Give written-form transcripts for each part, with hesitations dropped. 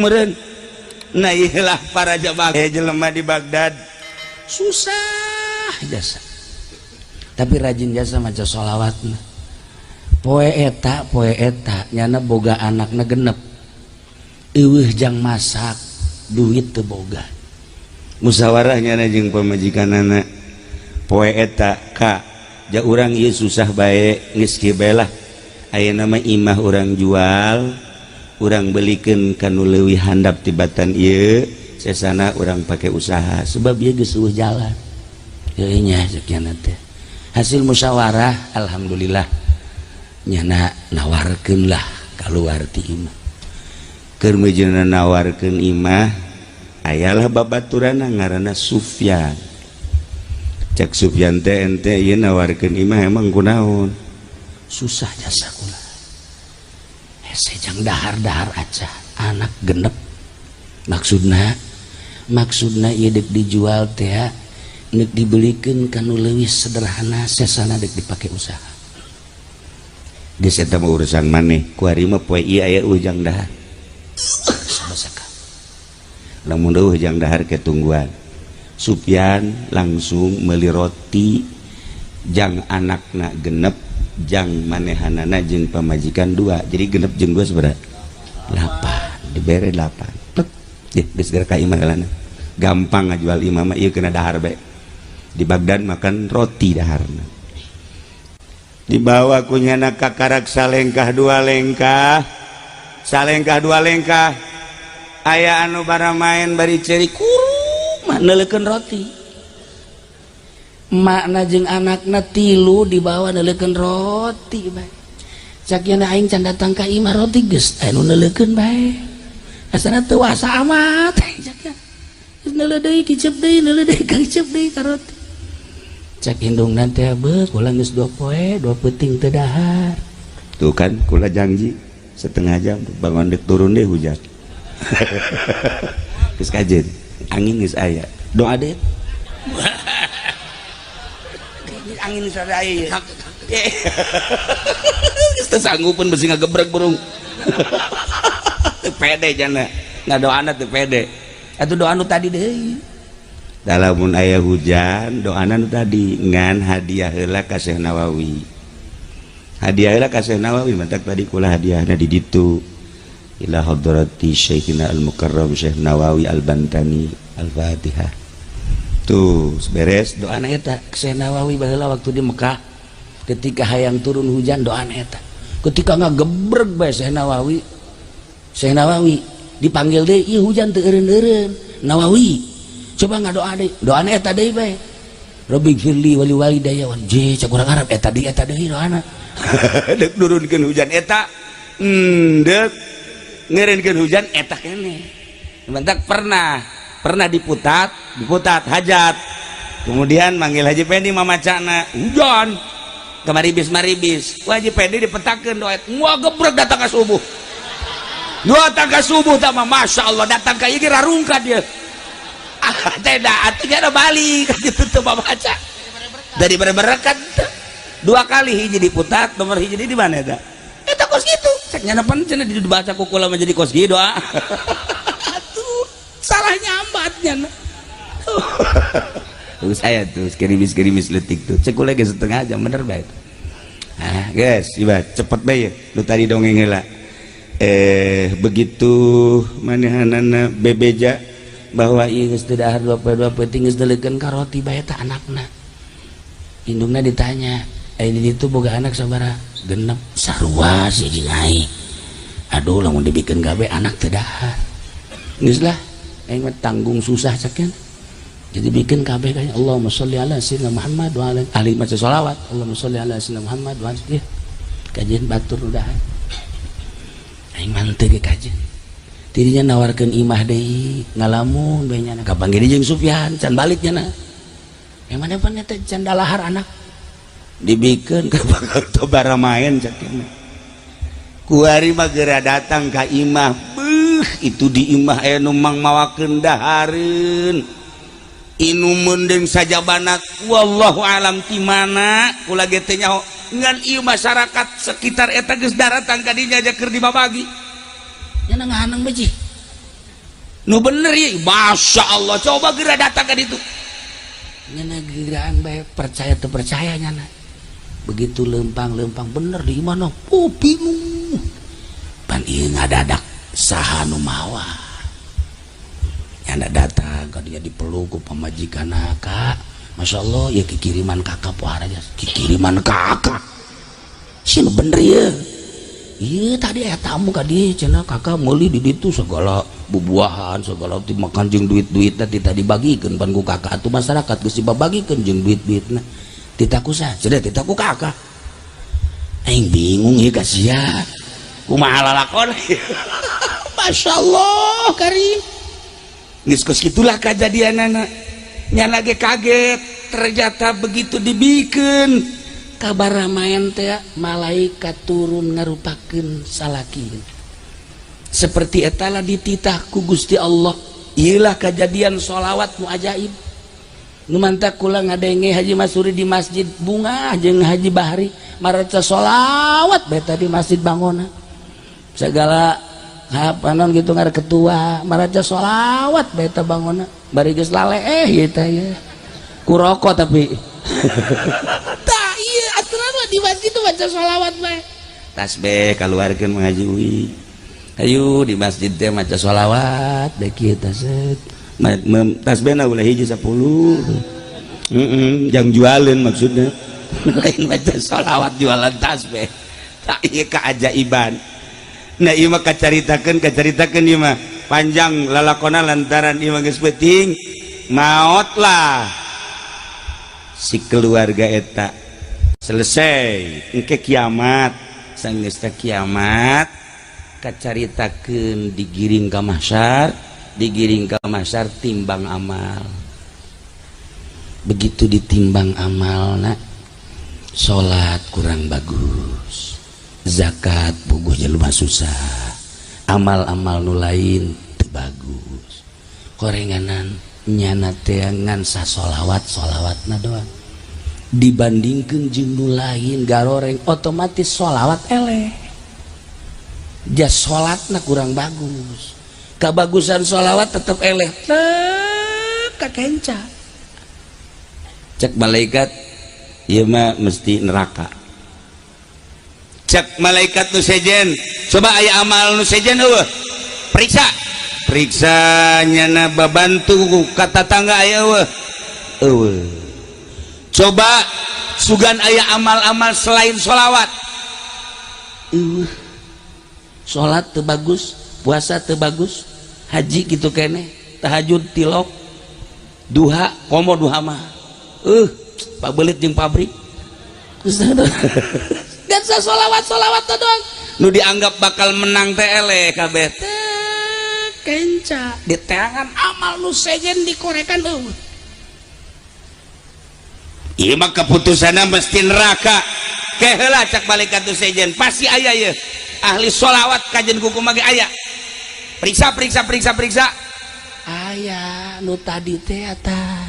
Meureun. Nah, iyalah para jabag jelema di Baghdad susah jasa, tapi rajin jasa maca sholawatna. Poe eta, poe eta nyana boga anakna 6, eueuh jang masak, duit teu boga. Musyawarah nyana jeung pamajikanana poe eta, "Ka ja urang ieu susah bae, geus kieu bae lah, ayeuna mah imah urang jual, urang belikeun ka nu leuwih handap tibatan ieu, sesana urang pake usaha, sebab ieu geus euweuh jalan." Heueuh nya, cek nyana teh. Hasil musyawarah, alhamdulillah nyana nawarkeun lah kaluar ti imah. Keur meujeuhna nawarkeun imah, ayalah babaturanna ngaranna Sufyan. Cek Sufyan teh, "Ente ieu nawarkeun imah emang kunaon?" "Susah jasa kula, hese jang dahar-dahar aja, anak 6." Maksudna, maksudna ieu dek dijual teh nek dibelikeun ka nu leuwih sederhana, sesana dek dipake usaha. "Geus, eta mah urusan maneh, kuari mah poe ieu aya ujang dahar." Sabasaka lamun eueuh jang dahar ke tungguan. Sufyan langsung meuli roti jang anakna 6, jang manehanana jeung pamajikan dua, jadi 6 jeung dua sabaraha? Delapan. Dibere delapan. Tek deh, geus geura ka imah heulana. Gampang ngajual imah mah, ieu kena dahar bae. Di Baghdad makan roti daharna. Dibawa ku nyana kakarak salengkah dua lengkah, salengkah dua lengkah, aya anu bara main bari ceri kurung neuleukeun roti. Makna jeung anakna tilu dibawa neuleukeun roti bae. Cak nya, "Aing can datang ka imah, roti geus aya nu neuleukeun bae. Asana teu wasa amat," cak nya. Geus neuleuh deui, kicep deui, neuleuh deui, kicep deui ka roti. Cak indungna teh, "Beuh, kula geus 2 poe 2 peuting teu dahar." "Tuh kan, kula janji setengah jam bangun dek turun deh hujan. Geus kajen angin geus aya." Doa deh, angin geus aya, geus teu sanggupeun, besi ngagebreg burung. Teu pede jana ngadoana, teu pede atuh. Doa nu tadi deui, lamun aya hujan doana nu tadi, ngan hadiah heula ka Syekh Nawawi, hadiah heula ka Syekh Nawawi. Matak tadi kula hadiahna di ditu, ila hadrati Syekhina Al-Mukarram Syekh Nawawi Al-Bantani, Al-Fatihah. Tuh beres doana eta. Syekh Nawawi baheula waktu di Mekah, ketika hayang turun hujan, doana eta. Ketika ngagebreg bae Syekh Nawawi, Syekh Nawawi dipanggil deui, "Ieu hujan teu eureun-eureun, Nawawi, coba ngadoa deui." Doana eta deui bae, Rabbighfirli wali walidayya. Je, cek urang Arab, eta deui, eta deui doana. Dek nurunkeun hujan eta, dek ngeureunkeun hujan eta keneh. Bentak pernah pernah diputat diputat hajat, kemudian manggil Haji Pendi, mamacana hujan kemaribis maribis. Wah, Haji Pendi dipetakeun doa, wah, gebrek datang ke subuh, datang ke subuh tak mah, masya Allah, datang ke ieu rarungkat dia. Ah, tidak, artinya ada balik gitu tuh, baca dari berberkat dua kali. Hiji diputat, nomor hiji di mana eta? Eta kos gitu, cek nyana pan cenah dibaca ku kula menjadi kos gitu. Ah, atuh salah nyambat nyana. Terus aya tuh gerimis gerimis letik tuh, cek kula ge setengah jam, bener bae. Ah, guys, iba cepet bae lu tadi dongeng heula. Begitu manehanana bebeja bahwa ieu geus teu dahar 2 poe 2 peuting, geus deuleukeun ka roti bae tah anakna. Indungna ditanya, "Eh, di ditu boga anak sabaraha?" "6." "Sarua sih jeung aing. Aduh, lamun dibikeun gawe anak teu dahar. Geus lah, aing mah tanggung susah," cek. Jadi bikin kabeh kayaknya, Allahumma sholli ala sayyidina Muhammad wa ala ahli, maca sholawat, Allahumma sholli ala sayyidina Muhammad wa ala ya. Kajian batur udah aing mah teu ge kajian. Tidinya nawarkeun imah deui, ngalamun bae nyana. Kapanggih jeung Sufyan, can balik nyana. Yang mana pan eta can dalahar anak dibikeun ka bakal tobara main, cak. Kuari mah geura datang ka imah, beuh, itu di imah aya nu mang mawakeun dahareun, inumeun deung sajabana, wallahu alam ti mana, kula ge teu nyaho. Ngan ieu masyarakat sekitar eta geus daratang ka dinya aja keur dibabagi. Nya ngahanang beji. Nu bener ya, Masya Allah, coba geura datang ka ditu. Nyana geraan bae percaya teu percaya nyana. Begitu lempang-lempang bener di mana? Oh, bingung. Pan ieu ngadadak saha nu mawa. Nyana datang ka dinya dipeluk ku pamajikanna, "Kak, Masya Allah, ya kikiriman kakak pohara aja." Kikiriman kakak. Sih nu bener ya. Iya, tadi aya tamu ka dieu cenah, kakak meuli di ditu segala bubuahan, segala dimakan jeung duit-duitna tita dibagikeun pan ku kakak atuh masyarakat geus dibagikeun jeung duit-duitna. Tita ku saha? Cenah tita ku kakak. Aing bingung ieu ka sia. Kumaha lalakon? Masya Allah, Karim. Geus kos kitulah kajadianana. Nyana ge kaget, ternyata begitu dibikeun kabar ramayan teh malaikat turun ngarupakeun salaki. Seperti etala dititah ku Gusti Allah. Iyalah kejadian sholawat nu ajaib. Nu mantak kula ngadenge Haji Masuri di masjid Bunga jeung Haji Bahri maraca sholawat beta di masjid Bangona. Segala apa non gitu ngar ketua maraca sholawat beta Bangona bari geus laleeh ieu teh ya. Ku rokok tapi. Tah ieu aturan mah di masjid tuh baca sholawat bae. Tasbih kaluarkeun mengaji ui. Ayo di masjid teh maca sholawat bae kieu teh set. Tasbihna ulah hiji 10. Heeh, jang jualeun maksudnya. Lain baca sholawat jualan tasbih. Tak ieu keajaiban. Nah ieu mah kacaritakeun ieu mah panjang lalakona lantaran ieu mah geus penting maot lah si keluarga eta selesai engke kiamat sanggeus teh kiamat kacaritakeun digiring ka mahsyar, digiring ka mahsyar, timbang amal. Begitu ditimbang amalna, salat kurang bagus, zakat puguh jelema susah, amal-amal nu lain teu bagus, korenganan nyana teh ngan sasolawat solawatna doang dibandingkeun jeung nu lain garoreng, otomatis solawat eleh, jas salatna kurang bagus, kabagusan solawat tetep eleh, tek kakenca. Cek malaikat, ieu mah mesti neraka. Cek malaikat nu sejen, coba aya amal nu sejen eueuh, periksa periksa. Nyana babantu ka tatangga aya eueuh? Eueuh. Coba sugan aya amal-amal selain sholawat? Eueuh. Salat teu bagus, puasa teu bagus, haji kitu keneh, tahajud tilok, duha komo duha mah pabelit jeung pabrik dan sholawat sholawat doang nu dianggap bakal menang teh eleh kabeh teh kenca. Diteangan amal nu sejen dikorekan, eueuh. Ieu mah keputusanna mesti neraka. Ke heula, cak malaikat nu sejen, pasti aya ye ahli sholawat kajen kuku mage aya. Periksa periksa periksa periksa, aya nu tadi teh eta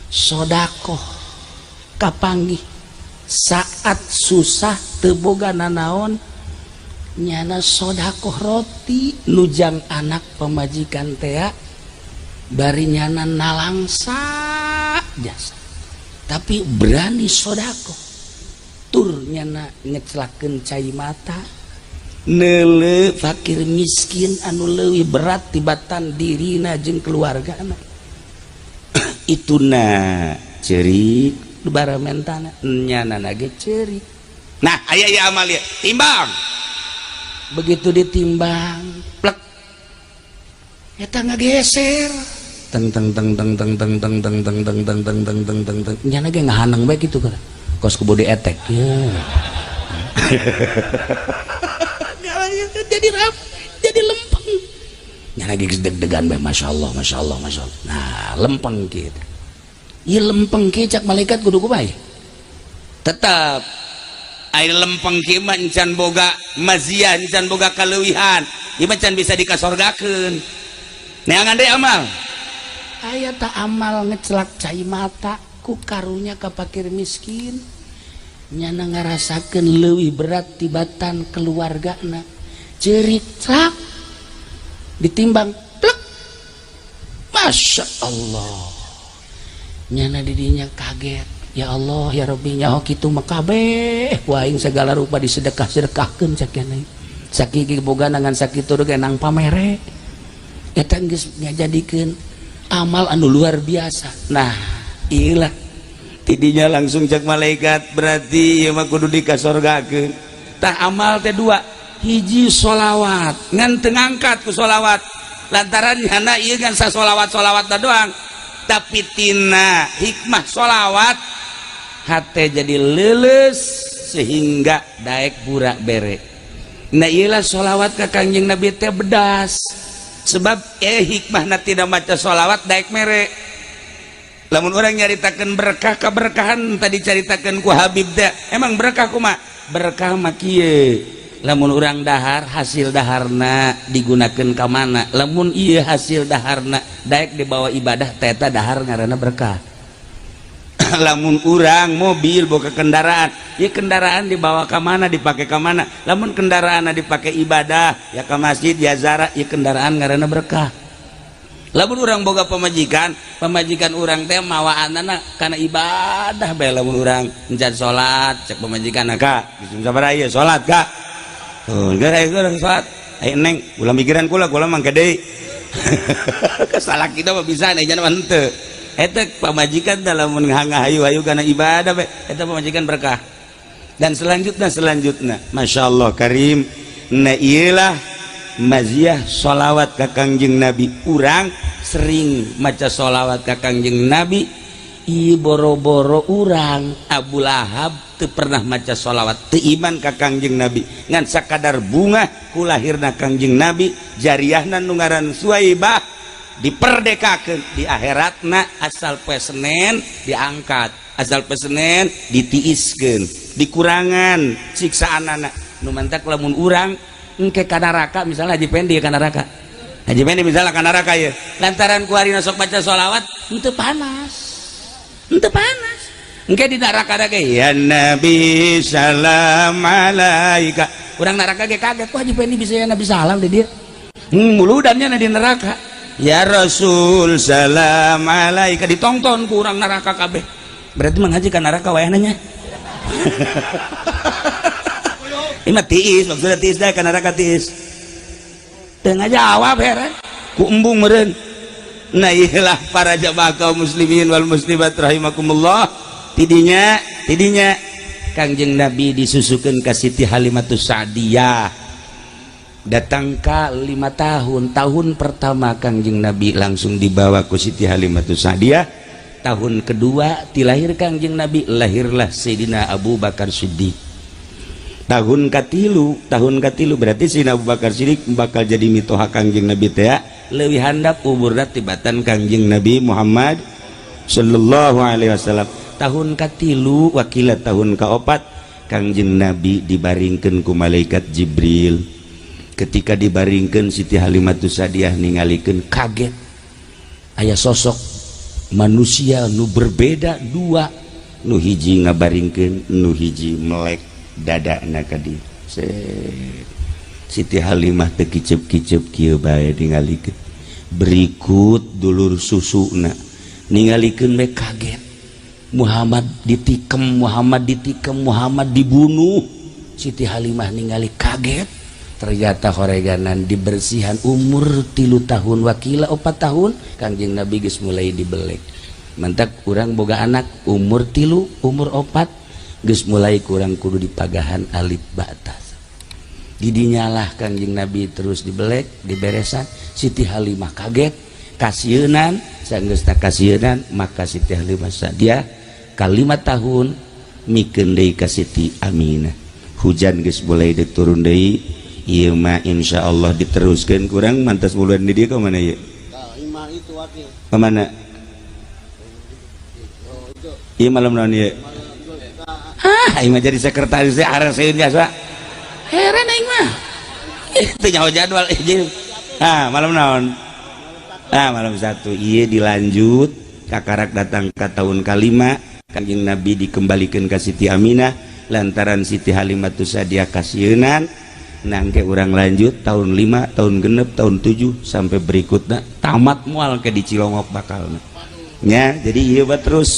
sodakoh kapanggih saat susah teu boga nanaon, nyana sodakoh roti nujang anak pemajikan tea, bari nyana nalangsa jasa tapi berani sodakoh, tur nyana ngecelakeun cai mata neule fakir miskin anu leuwih berat tibatan dirina jeung keluargana. Itu na ceurik baramentana nyana ge ceurik. Nah, aya ya amal ya, timbang. Begitu ditimbang, plek, eta ngageser teng teng teng teng teng teng teng teng teng teng teng teng teng teng teng teng. Nyana ge ngahaneng bae kitu kan kos ku body etek ya. Jadi rap, jadi lempeng. Nyana ge geus deg-degan bae, Masya Allah, Masya Allah, Masya Allah. Nah, lempeng kieu. Ieu lempeng kieu, cak malaikat kudu kumaha? Tetap air lempeng kieu mah encan boga maziah, encan boga kaleuwihan, ieu mah can bisa dikasorgakeun. Neangan deui amal. Aya tak amal ngecelak cai mata ku karunya ka fakir miskin, nyana ngarasakeun leuwih berat tibatan keluargana, ceurik, cak ditimbang, plek. Masya Allah, nyana didinya kaget. Ya Allah ya Rabbi, nyaho kitu mah kabeh ku aing segala rupa disedekah-sedekahkeun cak nyana. Sakieu boga ngan sakitu ge nang pamere. Eta geus ngajadikeun amal anu luar biasa. Nah, iyalah tidinya langsung cek malaikat berarti ieu mah kudu dikasorgakeun. Tah amal teh dua, hiji sholawat ngan teu ngangkat ku sholawat lantaran nyana ieu ngan sasolawat-solawat doang, tapi tina hikmah sholawat hate jadi leuleus sehingga daek pura bere. Nah iyalah sholawat ka Kangjeng Nabi teh bedas, sebab hikmahna tidak maca sholawat daek mere. Lamun orang nyaritakeun berkah keberkahan tadi caritakeun ku Habib teh, emang berkah kumaha? Berkah mah kieu, lamun urang dahar hasil daharna digunakeun ka mana, lamun ieu hasil daharna daek dibawa ibadah teh eta dahar ngaranna berkah. Lamun urang mobil boga kendaraan, ieu kendaraan dibawa ka mana, dipake ka mana, lamun kendaraanna dipake ibadah ya ka masjid ya zara, ieu kendaraan ngaranna berkah. Lamun urang boga pamajikan, pamajikan urang teh mawaanana kana ibadah bae. Lamun urang encan salat cek pamajikan, "Kak, geus sabaraha ieu salat, Kak?" "Oh, geus aya urang salat." "Ayo neng, ulah mikiran kula, kula mangke deui." Kesalah kita mah bisa nih jangan henteu. Eta pamajikan dalam hayu-hayu kana ibadah bae, eta pamajikan berkah. Dan selanjutnya Masya Allah Karim. Nah iyalah maziah sholawat ka Kangjeng Nabi. Urang sering maca sholawat ka Kangjeng Nabi, ieu boro-boro urang Abu Lahab teu pernah maca sholawat, teu iman ka Kangjeng Nabi, ngan sakadar bunga ku lahirna Kangjeng Nabi, jariahna nu ngaran Suwaibah diperdekakeun di akhiratna. Asal poe Senen diangkat, asal poe Senen ditiiskeun, dikurangan siksaanana. Nu mantak lamun urang engke ka neraka, misalnya Haji Pendi ka neraka, Haji Pendi misalnya ka neraka ya, lantaran ku harina sok baca sholawat henteu panas, henteu panas. Engke di neraka ge, "Ya Nabi salam alaika." Urang neraka ge kaget, kok Haji Pendi bisa ya Nabi salam di dia, muludannya di neraka, "Ya Rasul salam alaika," ditonton ku urang neraka kabeh. Berarti menghaji ka neraka wayahna nya. Ini mah tiis, maksudnya tiis dah ka neraka tiis. Teu ngajawab heran. Ku embung meureun. Nah iyalah para jamaah kaum muslimin wal muslimat rahimakumullah. Tidinya, tidinya Kangjeng Nabi disusukeun ka Siti Halimatus Sa'diyah. Datang ka 5 tahun, tahun pertama Kangjeng Nabi langsung dibawa ku Siti Halimatus Sa'diyah. Tahun kedua tilahir Kangjeng Nabi, lahirlah Sayyidina Abu Bakar Siddiq. Tahun katilu, tahun katilu berarti Sayyidina Abu Bakar Siddiq bakal jadi mitoha Kangjeng Nabi teh leuwih handap umurna tibatan Kangjeng Nabi Muhammad sallallahu alaihi wasallam. Tahun katilu wakila tahun kaopat Kangjeng Nabi dibaringkeun ku malaikat Jibril. Ketika dibaringkeun, Siti Halimatus Sa'diyah ningalikeun kaget, aya sosok manusia nu berbeda dua, nu hiji ngabaringkeun, nu hiji melek dadana ka dieu. Siti Halimah teu kicep-kicep kieu bae ningalikeun. Berikut dulur susuna ningalikeun we kaget. Muhammad ditikem, Muhammad ditikem, Muhammad dibunuh. Siti Halimah ningali kaget. Ternyata horeganan dibersihan umur 3 tahun wakila 4 tahun Kangjeng Nabi geus mulai dibelek. Mantak urang boga anak umur 3 umur 4 geus mulai kurang kudu dipagahan alif batas. Didinyalah Kangjeng Nabi terus dibelek diberesan. Siti Halimah kaget kasieunan, sanggeusna kasieunan maka Siti Halimah Sa'diyah ka 5 tahun mikeun deui ka Siti Aminah. Hujan geus mulai diturun deui. Ieu mah insyaallah diteruskeun kurang mantas bulan di dieu ka mana ieu? Ka itu wakil. Ka mana? Ieu malam naon ieu? Ah, aing mah jadi sekretaris teh areseun jasa. Heran aing mah. Teu nyaho jadwal jeung. Ah, malam naon? Ah, malam satu. Ieu dilanjut kakarak datang ka tahun kalima Kanjeng Nabi dikembalikan ke Siti Aminah lantaran Siti Halimatus Sa'diyah kasieunan. Nangke urang lanjut tahun 5, tahun 6, tahun 7 sampai berikutnya tamat mual ke di Cilongok bakal nya. Jadi iya terus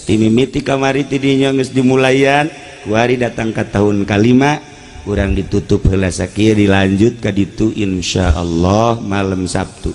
timimiti kamari tidinya geus dimulayan, kuari datang ke tahun kalima kurang ditutup heula sakieu, dilanjut ka ditu insyaallah malam Sabtu.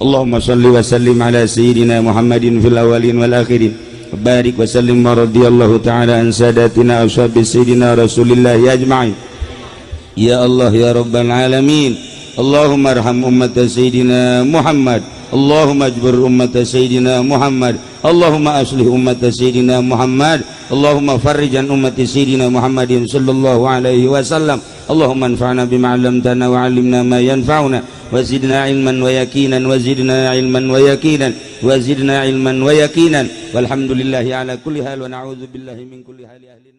Allahumma shalli wa sallim ala sayyidina Muhammadin fil awwalin wal akhirin, barik wa sallim wa radhiyallahu ta'ala an sadatina ashabi sayyidina Rasulillah ajma'in. Ya Allah ya rabbal alamin. Allahumma arham ummat sayyidina Muhammad. Allahumma ajbir ummat sayyidina Muhammad. Allahumma aslih ummat sayyidina Muhammad. Allahumma farrijan ummati sayyidina Muhammadin sallallahu alaihi wasallam. Allahumma anfa'na bima 'allamtana wa 'allimna ma yanfa'una wa zidna ilman wa yaqinan wa zidna ilman wa yaqinan wa zidna ilman wa yaqinan. Walhamdulillahi ala kulli hal wa na'udzu billahi min kulli hali ahli.